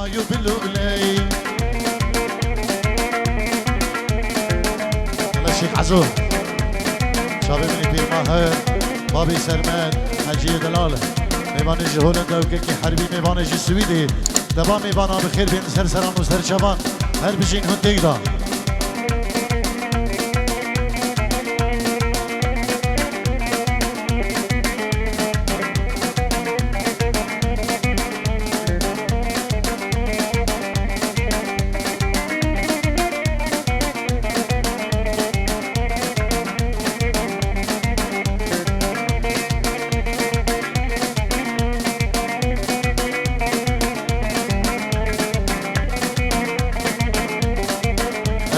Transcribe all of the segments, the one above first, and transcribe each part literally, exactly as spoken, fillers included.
Ayo biluley. Yala Şêx Ezo. Çavê min ê Pîr Mahir, babê Sermed, Heciyê Delal. Mêvanê ji Holenda û kekê Herbî, mêvanê ji Swîdê. Deba mêvana bi xêr bên ser seran û ser çavan. Her bijîn hûn têk da.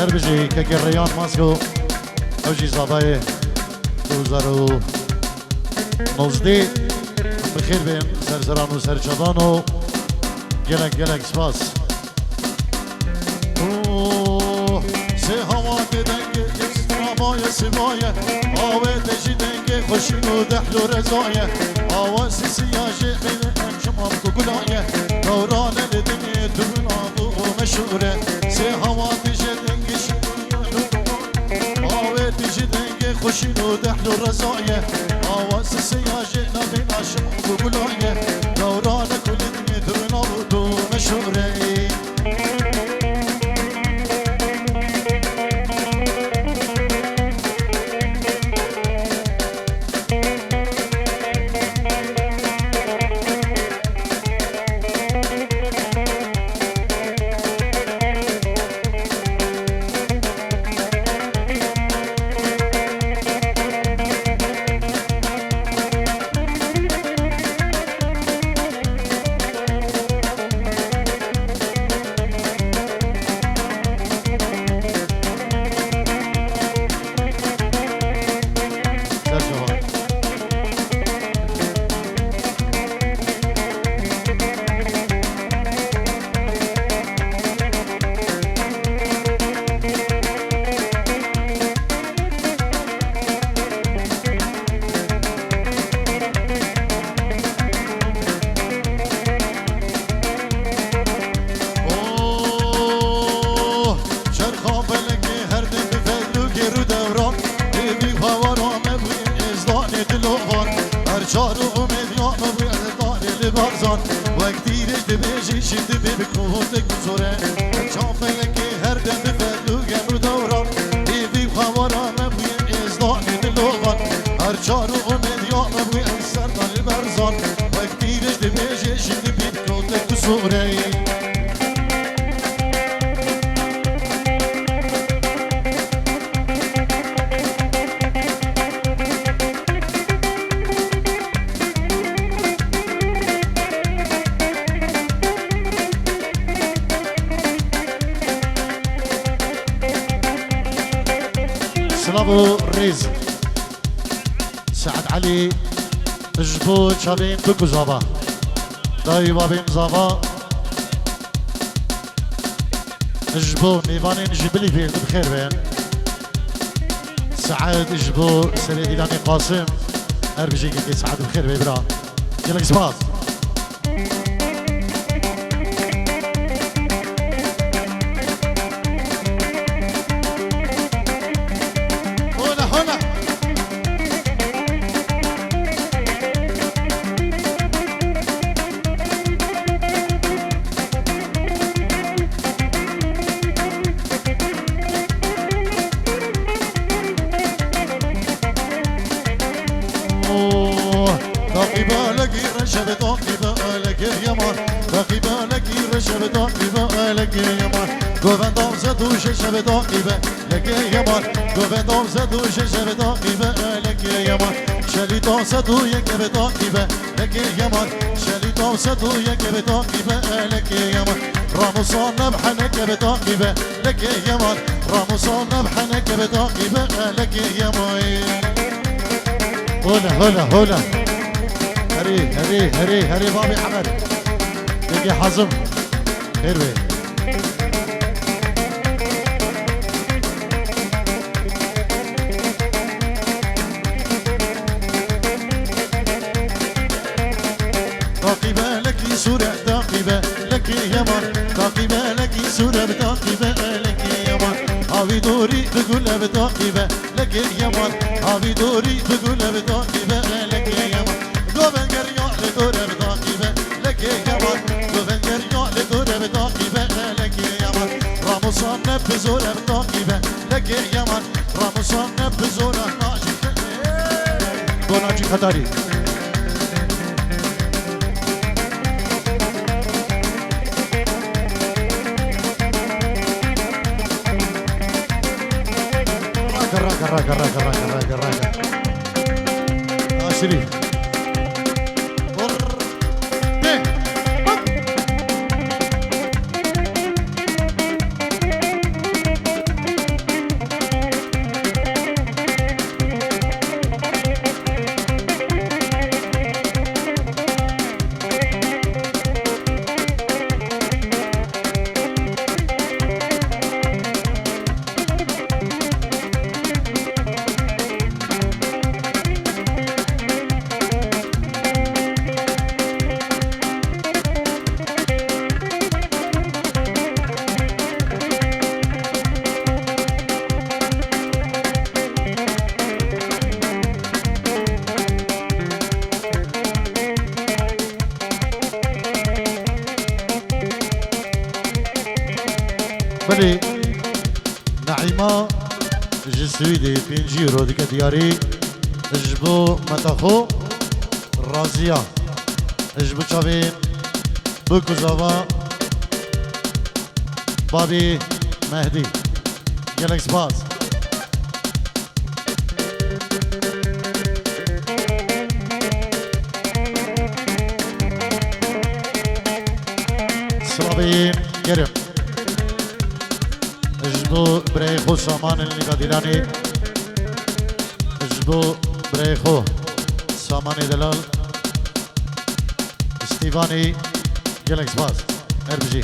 Her bijî kekê Reyhan Masko, ew jî zavayê du hezar û nozdeh. Bi xêr bên ser seran û ser çavan û gelek gelek spas. Sê hewa tê dengê, stravaye, sivaye, awê te jî dengê xweşîn û dehl û rezaye. Awa sisiya jê mêlê encama ku gulaye, dewrane li dinê tu bin abû û meşhûre. Sê hewa tê jê dengê şîn û dehl û rezaye. Awê tê jî dengê xweşîn û dehl û rezaye. Awa sisiya jê nabên aşiq ku gulaye, dewrane ku li dinê tu bin abû tu meşhûre. Oh, çerxa felekê her dem bi fedl û gêr û dewran, hêvî û hawara me bûye êzdanê dilovan. Her çar û umêdiya me bûye êzdanê li barzan. Wek tîrêj dibêjî jî dibê bi kotek û zore. Çerxa felekê her dem bi fedl û gêr û dewran, hêvî û hawara me bûye êzdanê dilovan. Her çar û umêdiya me bûye ser dalê berzan. Wek tîrêj dibêjê jî dibî kotek û zore. Silav û rêz. Sead Elî ji bo çavên bik û zava. Dayî babên zava. Ji bo mêvanên ji Bilîfêl bi xêr bin. Sead ji bo serê Dîlanê Qasim. Her bijî kekê Sead bi xêr be bira. Gelek spas. Hola, hola. Oh, taqîbe lekî reşebe, taqîbe lekê Yeman. Taqîbe lekî reşebe, taqîbe lekê Yeman. Govendam sedû şeşebe, taqîbe lekê Yeman. Govendam sedû şeşebe, taqîbe lekê Yeman. Şelîta sedû yekebe, taqîbe lekê Yeman. Şelîta sedû yekebe, taqîbe lekê Yeman. Ramusan nebhenekebe, taqîbe lekê Yeman. Ramusan nebhenekebe, taqîbe lekê Yeman. Hola, hola, hola. Herê, herê, herê, herê babê Emer. Kekê Hazim. Xêr be. Taqîbe lekî sûre, taqîbe Lekê Yeman, taqîbe lekî sûre bi taqîbe, lekê Yeman. Havî dorî bi gule bi taqîbe, lekê Yeman. Havî dorî bi gule bi taqîbe, lekê Yeman. Govengeriya li dore bi taqîbe, lekê Yeman. Govengeriya li dore bi taqîbe, lekê Yeman. Ramusan ne bi zore bi taqîbe, lekê Yeman. Ramusan ne bi zore nacî. Donacî Xetarî. Raka, raka, raka. Aşirî. Vur. Tê. Hop. Belê, Naîma ji Swîdê pêncî euro dike diyarî ji bo meta xwe. Raziya. Ji bo çavê bik û zava babî Mehdî. Gelek spas. Slavê gerim. Ji bo birayê xwe Saman li Nîka Dîlanê. Ji bo birayê xwe Samanê Delal. Stîvanî, gelek spas. Her bijî.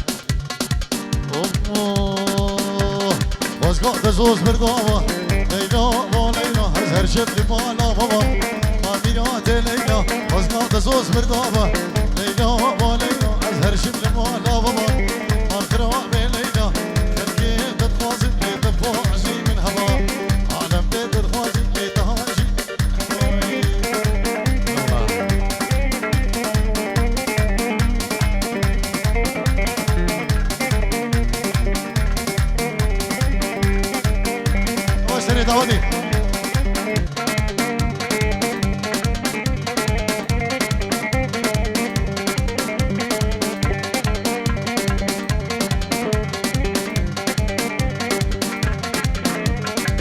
Oho. Xwezga te zoz birda va. Leyla va Leyla, ez her şev li mala va va. Ma mîra te Leyla. Xwezga te zoz birda va. Leyla va Leyla, ez her şev li mala va va. Ma xira be Leyla. Xelkê te dixwazin lê te xwe jî min heva. Alem te dixwazin lê te jî. Serê dawetê.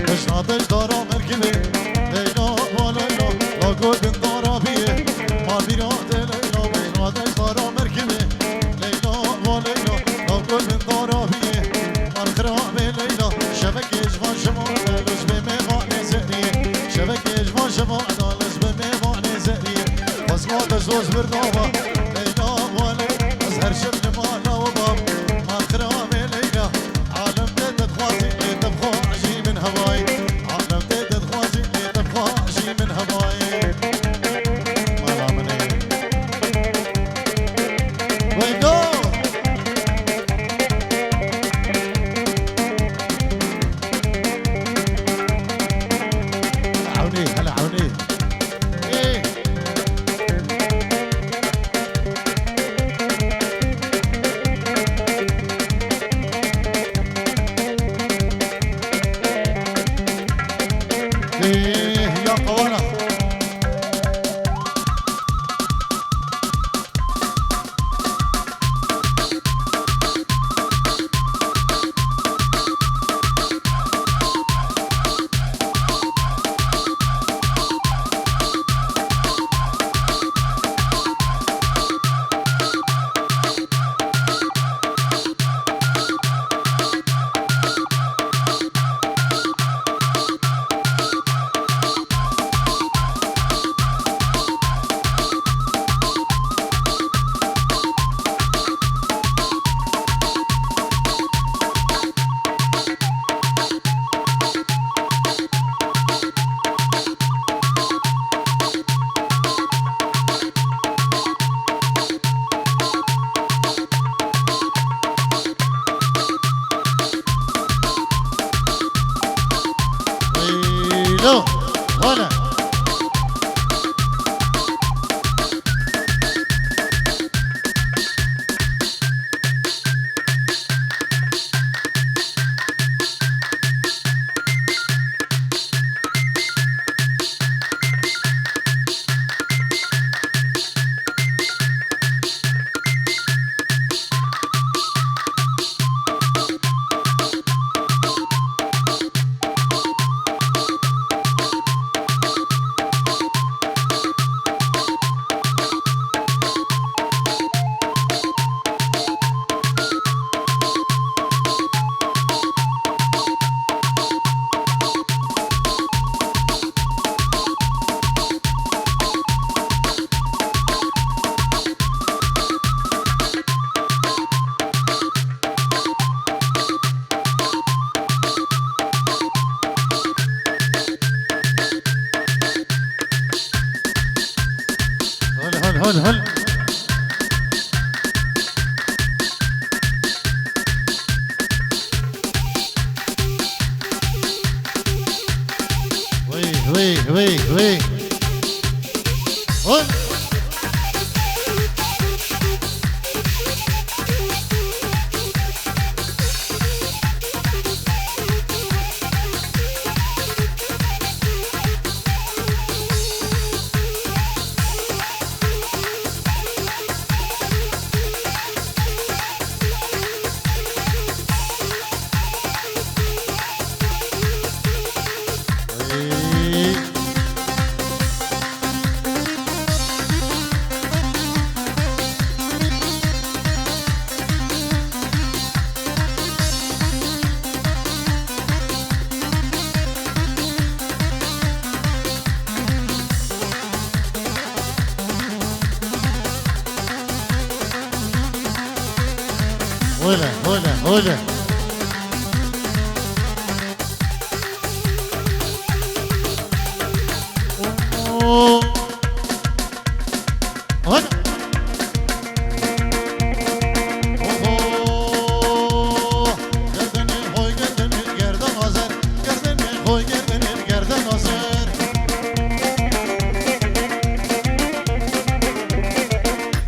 Pişna deşdara Merkibê, Leyla, va Leyla, la gotin dara biyê. Ma bîra te Leyla, pişna deşdara Merkibê, Leyla, va Leyla, la gotin dara biyê. Mar xirabê Leyla, şevekê ji van şima da luz bê mêvanê zeriyê. Şevekê ji van şima da luz bê mêvanê zeriyê. Xwezga te zoz birda va, Leyla, va Leyla, ez her şev li mala we bam. Mar xirabê Leyla, Alem te te dixwazî, lê te bi xwe jî min hevayî. Alem te te dixwazî, lê te bi xwe jî min hevayî. Mala min ê. Weydo! Ewnî, hele ewnî. Ê! Ana. Hol, hol, hol, hol. Wey, wey, wey, wey. Hol. Hole, hole, hole. Oo. Hadi. Oho. Gerdenê hoy gerdenê gerden azer. Gerdenê hoy gerdenê gerden azer.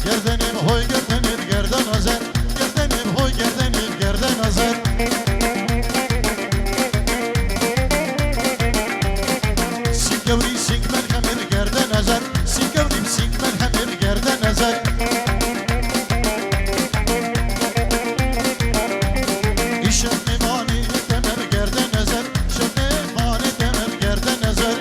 Gerdenê hoy gerdenê gerden azer. Gerdenê hoy gerdenê gerden azer. Sîngewrî sîng melhemê gerden azer. Sîngewrî sîng melhemê gerden azer. Îşev mêvanê temer gerden azer. Şev mêvanê temer gerden azer.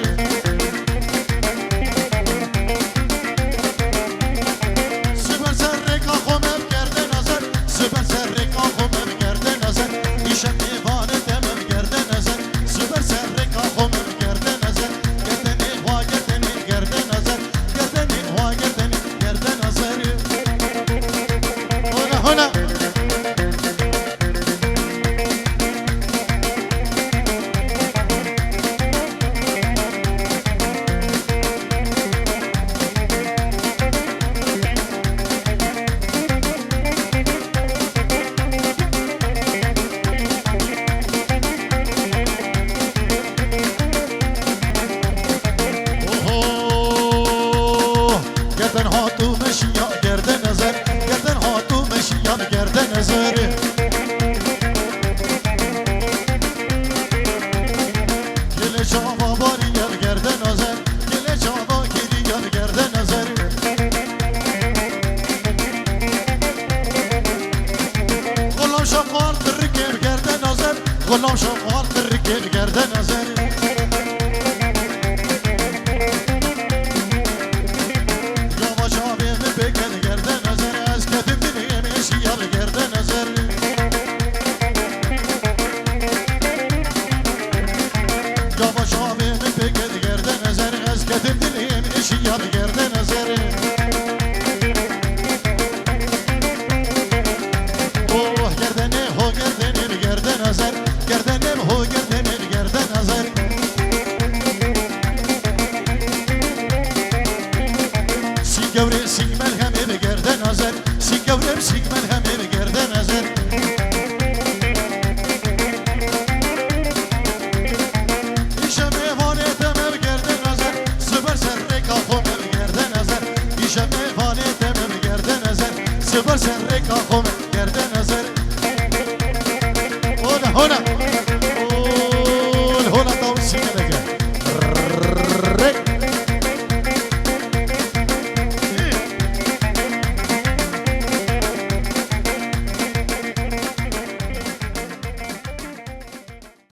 Siber serrêka xwe mev gerden azer. Siber serrêka xwe mev gerden azer. Îşev mêvanê temer gerden azer. Siber serrêka xwe mev gerden azer. Gerdenê xwe gerdenê gerden azer. Gerdenê xwe gerdenê gerden azer. Hona, hona. Oho! Gerden hatû meşiya gerden ezer, gerden hatû meşiya gerden ezer. Gelê çava bariya gerden ezer, gelê çava kiriya gerden ezer. Xulam şaqal qirrikê gerden ezer, xulam şaqal qirrikê gerden ezer. Gava çavê min pêket gerden ezer, ez ketim dilê mêşiya gerden ezer. Gava çavê min pêket gerden ezer, ez ketim dilê mêşiya gerden ezer. Oh, gerdenê ho gerdenê gerden ezer, gerdenê ho gerdenê gerden ezer. Li ber serrêka xwe me gerdene zer